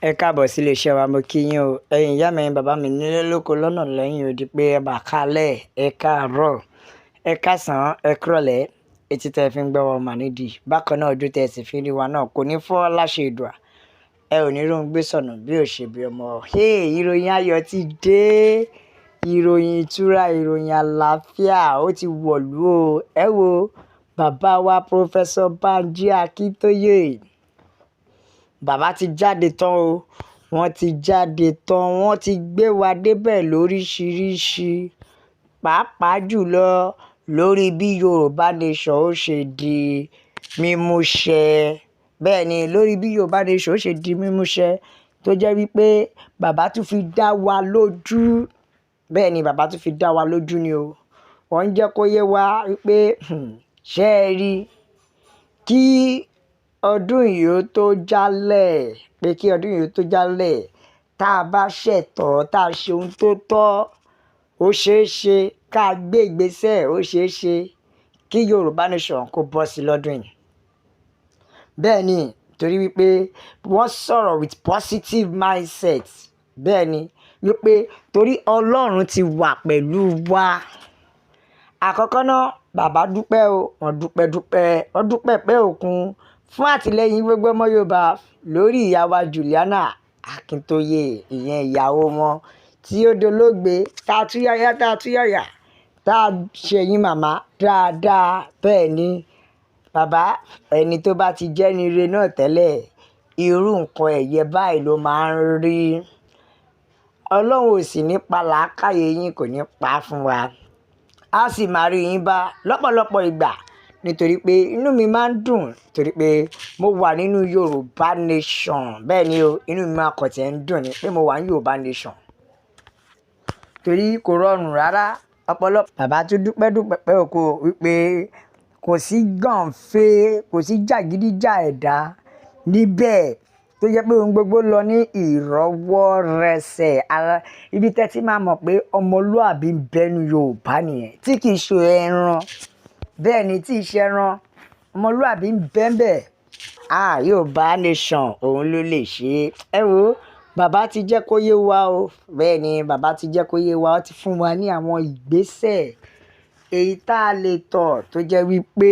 Ẹ káàbọ̀ sí iléeṣẹ́ wa. Mo kí yín o. Ẹ̀yin ìyá mi, ẹ̀yin bàbá mi nílé lóko lọ́nà lẹ́yìn odi pé ẹ bá kálẹ̀, ẹ káàárọ̀, ẹ káàsán, ẹ kúrọ̀lẹ́. Etí tẹ́ ẹ fi ń gbọ́ wa mà nídìí. Bákan náà, ojú tẹ́ ẹ sì fi ń rí wa náà kò ní fọ́ láṣẹ Èdùà. Ẹ ò ní róhun gbé sọnù bí ò ṣe bí ọmọ. Hey, ìròyìn ayọ̀ ti dé. Ìròyìn ìtura, ìròyìn àlàáfíà ó ti wọ̀lú o. Ẹ wo bàbá wa, Professor Banji Akintoye. Bàbá ti jáde tán o. Wọ́n ti jáde tán. Wọ́n ti gbé wa débẹ̀ lóríṣiríṣi. Pàápàá jùlọ lórí bí Yorùbá Nation ó ṣe di mímúṣẹ. Bẹ́ẹ̀ ni, lórí bí Yorùbá Nation ó ṣe di mímúṣẹ, tó jẹ́ wípé bàbá tún fi dá wa lójú. Bẹ́ẹ̀ ni, bàbá tún fi dá wa lójú ni o. Wọ́n ń jẹ́ kó yé wa wípé ṣé ẹ rí kí ọdún yìí ó tó jálẹ̀, pé kí ọdún yìí ó tó jálẹ̀, tá a bá ṣẹ̀tọ́, tá a ṣe ohun tó tọ́, ó ṣeé ṣe ká gbé ìgbésẹ̀, ó ṣeé ṣe kí Yorùbá Nation kó bọ́ sí lọ́dún yìí. Bẹ́ẹ̀ ni, torí wípé wọ́n sọ̀rọ̀ with positive mindset. Bẹ́ẹ̀ ni, wípé torí Ọlọ́run ti wà pẹ̀lú wa. Àkọ́kọ́ náà, bàbá dúpẹ́ o. Wọ́n dúpẹ́ dúpẹ́, wọ́n dúpẹ́ pẹ́ òkun fún àtìlẹ́yìn gbogbo ọmọ Yorùbá lórí ìyá wa Juliana Akintoye, ìyẹn ìyàwó wọn tí ó dolóògbé, tá a túyáyá, tá a túyàyà, tá a ṣe yín màmá dáadáa. Bẹ́ẹ̀ ni, bàbá, ẹni tó bá ti jẹ́ ní ire náà tẹ́lẹ̀, irú nǹkan ẹ̀yẹ báyìí ló máa ń rí. Ọlọ́run ò sì ní pa làákàyè yín, kò ní pa á fún wa. A sì máa rí yín bá lọ́pọ̀lọpọ̀ ìgbà, nítorí pé inú mi máa ń dùn torí pé mo wà nínú Yorùbá Nation. Bẹ́ẹ̀ ni o, inú mi máa kọ̀ tí ẹ̀ ń dùn ni pé mo wà ní Yorùbá Nation. Torí kò rọrùn rárá ọ̀pọ̀lọpọ̀. Bàbá tún dúpẹ́ dúpẹ́ pẹ́ oko wípé kò sí gànfẹ́, kò sí jàgídíjà ẹ̀dá níbẹ̀, tó jẹ́ pé ohun gbogbo lọ ní ìrọwọ́rẹsẹ̀. Ara ibi tẹ́ tí máa mọ̀ pé ọmọlúàbí ń bẹnu Yorùbá nìyẹn, tí kì í ṣe ẹran. Bẹ́ẹ̀ ni, tí ì ṣe ẹran, ọmọlúàbí ń bẹ́ńbẹ̀. Ah, Yorùbá Nation, òun ló lè ṣe é. Ẹ wo, bàbá ti jẹ́ kó yé wa o. Bẹ́ẹ̀ ni, bàbá ti jẹ́ kó yé wa. Ó ti fún wa ní àwọn ìgbésẹ̀ èyí tá a lè tọ̀ tó jẹ́ wípé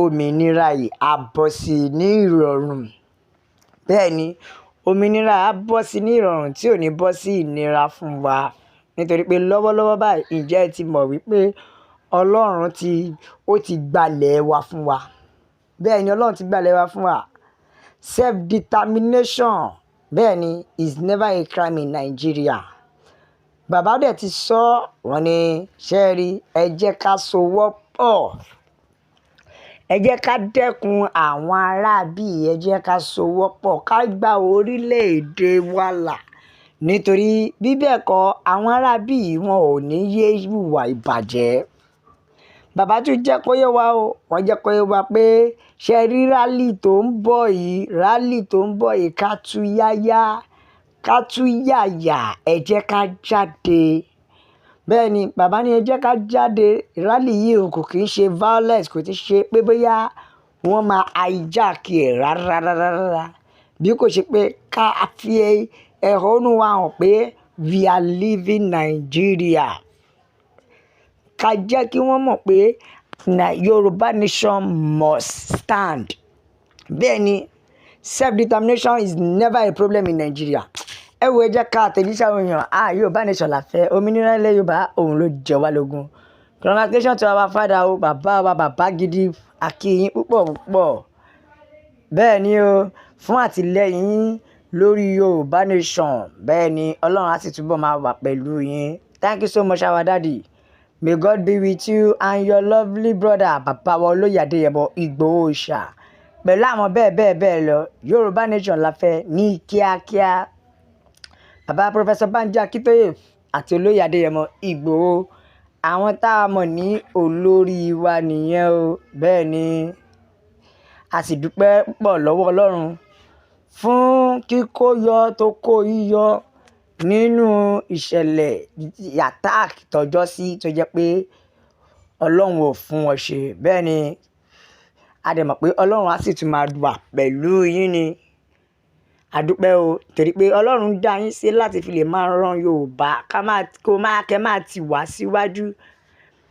òmìnira yìí á bọ́ sí ní ìrọ̀rùn. Bẹ́ẹ̀ ni, òmìnira á bọ́ sí ní ìrọ̀rùn tí ò ní bọ́ sí ìnira fún wa. Nítorí pé lọ́wọ́lọ́wọ́ báyìí, ǹjẹ́ ẹ ti mọ̀ wípé Ọlọ́run ti, ó ti gbalẹ̀ wa fún wa? Bẹ́ẹ̀ ni, Ọlọ́run ti gbalẹ̀ wa fún wa. Self-determination, bẹ́ẹ̀ ni, is never a crime in Nigeria. Bàbá dẹ̀ ti sọ, wọ́n ní ṣé ẹ rí, ẹ jẹ́ ká sowọ́pọ̀. Ẹ jẹ́ ká dẹ́kun àwọn aráabí, ẹ jẹ́ ká sowọ́pọ̀, ká gba orílẹ̀-èdè wa là. Nítorí bí bẹ́ẹ̀ kọ́, àwọn aráabí wọn ò ní yé hùwà ìbàjẹ́. Bàbá tún jẹ́ kó yé wa o. Wọ́n jẹ́ kó yé wa pé ṣé ẹ rí rally tó ń bọ̀ yìí, rally tó ń bọ̀ yìí, ká tú yáyá, ká tú yàyà, ẹ jẹ́ ká jáde. Bẹ́ẹ̀ ni, bàbá ní ẹ jẹ́ ká jáde. Rally yìí o kò kí ń ṣe violence, kò tí ṣe pé bóyá wọ́n máa hijack ẹ̀ rárá, rárá, rárá. Bí kò ṣe pé ká fi ẹ̀hónú wa hàn pé we are leaving Nigeria. Ká jẹ́ kí wọ́n mọ̀ pé Yorùbá Nation must stand. Bẹ́ẹ̀ ni, self-determination is never a problem in Nigeria. Ẹ wo, ẹ jẹ́ ká àtẹ̀jíṣẹ́ àwọn èèyàn. Ah, Yorùbá Nation la fẹ́. Òmìnira ilẹ̀ Yorùbá, òun ló jẹ wá lógún. Congratulations to our father o, bàbá wa, bàbá gidi. A kí yín púpọ̀ púpọ̀. Bẹ́ẹ̀ ni o, fún àtìlẹ́yìn yín lórí Yorùbá Nation. Bẹ́ẹ̀ ni, Ọlọ́run á sì túbọ̀ máa wà pẹ̀lú yín. Thank you so much, our daddy. May God be with you and your lovely brother, bàbá wa Olóyè Adéyẹmọ Ìgbòho Òòṣà. Pẹ̀lú àwọn bẹ́ẹ̀ bẹ́ẹ̀ bẹ́ẹ̀ lọ, Yorùbá Nation la fẹ́ ní kíákíá. Bàbá Professor Banji Akintoye àti Olóyè Adéyẹmọ Ìgbòho, àwọn tá a mọ̀ ní olórí wa nìyẹn o. Bẹ́ẹ̀ ni, a sì dúpẹ́ púpọ̀ lọ́wọ́ Ọlọ́run fún kíkó yọ tó kó yíyọ nínú ìṣẹ̀lẹ̀ attack tọjọ́sí, tó jẹ́ pé Ọlọ́run ò fún wọn ṣe. Bẹ́ẹ̀ ni, a dẹ̀ mọ̀ pé Ọlọ́run á sì tún máa wà pẹ̀lú yín ni. Àdúpẹ́ o, torí pé Ọlọ́run dá yín sí láti fi lè máa ran Yorùbá ká máa kó máa kẹ́ máa tì wá síwájú.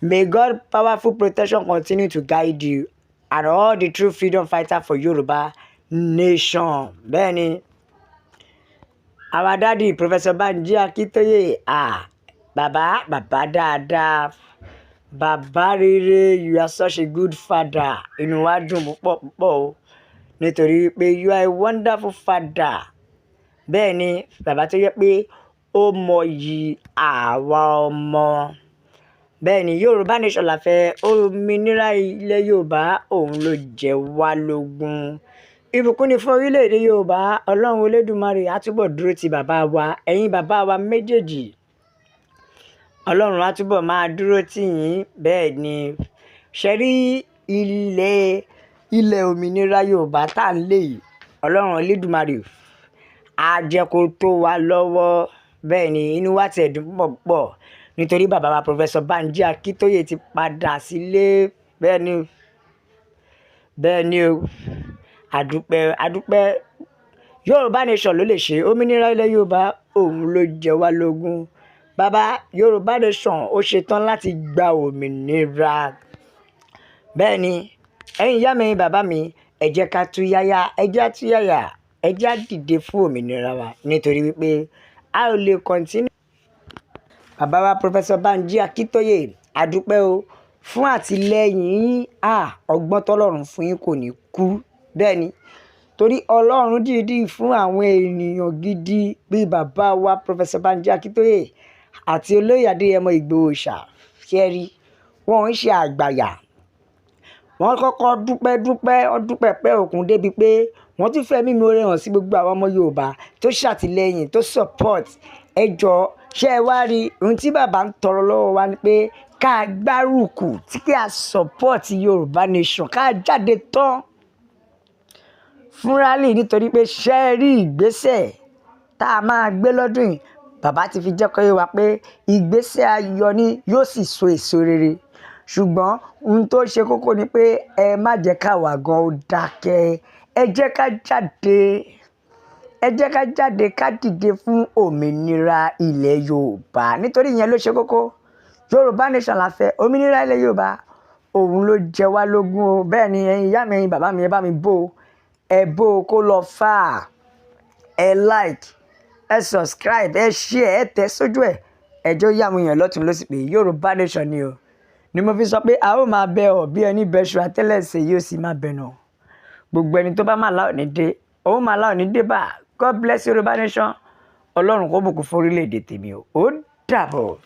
May God powerful protection continue to guide you and all the true freedom fighter for Yoruba nation. Bẹ́ẹ̀ ni, our daddy, Professor Banji Akintoye, ah, bàbá, bàbá dáadáa, bàbá rere, you are such a good father. Inú wa dùn púpọ̀ púpọ̀ o, nítorí pé you are a wonderful father. Bẹ́ẹ̀ ni, bàbá tó yẹ pé ó mọyì àwa ọmọ. Bẹ́ẹ̀ ni, Yorùbá nation la fẹ́, òmìnira ilẹ̀ Yorùbá òun ló jẹ wá lógún. Ìbùkún ni fún orílẹ̀-èdè Yorùbá. Ọlọ́run Olódùmarè á túbọ̀ dúró ti bàbá wa, ẹ̀yin bàbá wa méjèèjì. Ọlọ́run á túbọ̀ máa dúró tì yín. Bẹ́ẹ̀ ni, ṣe rí ilẹ̀ òmìnira Yorùbá tá ń lé yìí, Ọlọ́run Olódùmarè á jẹ́ kó tó wa lọ́wọ́. Bẹ́ẹ̀ ni, inú wa ti ẹ̀ dùn púpọ̀ púpọ̀ nítorí bàbá wa, Professor Banji Akintoye, ti padà sílé. Bẹ́ẹ̀ ni, bẹ́ẹ̀ ni o. Àdúpẹ́, àdúpẹ́. Yorùbá nation ló lè ṣe. Òmìnira ilẹ̀ Yorùbá òun ló jẹ wá lógún. Bàbá, Yorùbá nation ó ṣetán láti gba òmìnira. Bẹ́ẹ̀ ni, ẹ̀yin ìyá mi, bàbá mi, ẹ jẹ́ ká tú yáyá, ẹ jẹ́ á tú yáyà, ẹ jẹ́ á dìde fún òmìnira wa nítorí wípé a ò lè continue. Bàbá wa, Professor Banji Akintoye, àdúpẹ́ o fún àtìlẹ́yìn yín. À, ọgbọ́n tọ́lọ́run fún yín kò ní kú. Bẹ́ẹ̀ ni, torí Ọlọ́run dìídì fún àwọn ènìyàn gidi bíi bàbá wa, Professor Banji Akintoye, àti olóyè Adéyẹmọ Ìgbòho Òòṣà. Ṣé ẹ rí, wọ́n ń ṣe àgbàyà. Wọ́n kọ́kọ́ dúpẹ́ dúpẹ́, wọ́n dúpẹ́ pẹ́ òkun débi pé wọ́n tún fẹ́ mímú oore hàn sí gbogbo àwọn ọmọ Yorùbá tó ṣàtìlẹ́yìn, tó support. Ẹ jọ̀ọ́, ṣé ẹ wá rí ohun tí bàbá ń tọrọ lọ́wọ́ wa ni pé ká gbárùkù tí kí a support Yorùbá nation, ká jáde tán fún rally, nítorí pé ṣé ẹ rí ìgbésẹ̀ tá a máa gbé lọ́dún yìí, bàbá ti fi jẹ́ kó yé wa pé ìgbésẹ̀ ayọ̀ ni yóò sì so èso rere. Ṣùgbọ́n ohun tó ṣe kókó ni pé ẹ má jẹ́ ká wà gan ó dákẹ́. Ẹ jẹ́ ká jáde, ẹ jẹ́ ká jáde, ká dìde fún òmìnira ilẹ̀ Yorùbá, nítorí ìyẹn ló ṣe kókó. Yorùbá nation la fẹ́, òmìnira ilẹ̀ Yorùbá òun ló jẹ wá lógún o. Bẹ́ẹ̀ ni, ẹ̀yin ìyá mi, ẹ̀yin bàbá mi, ẹ bá mi bò ó, ẹ bó o kó lọ fà á. Ẹ like, ẹ subscribe, ẹ share, ẹ tẹ̀ sójú ẹ̀. Ẹ jọ̀ọ́, yá àwọn èèyàn lọ́tùn lósì pé Yorùbá nation ni o. Ni mo fi sọ pé a ó máa bẹ ọ bí ẹni bẹṣu, àtẹ́lẹsẹ̀ yóò sì máa bẹ̀ nà. Gbogbo ẹni tó bá máa láò ní dé, òun máa láò ní dé bá. God bless Yorùbá nation. Ọlọ́run kó bùkún fún orílẹ̀-èdè tèmi o. Ó dàbọ̀.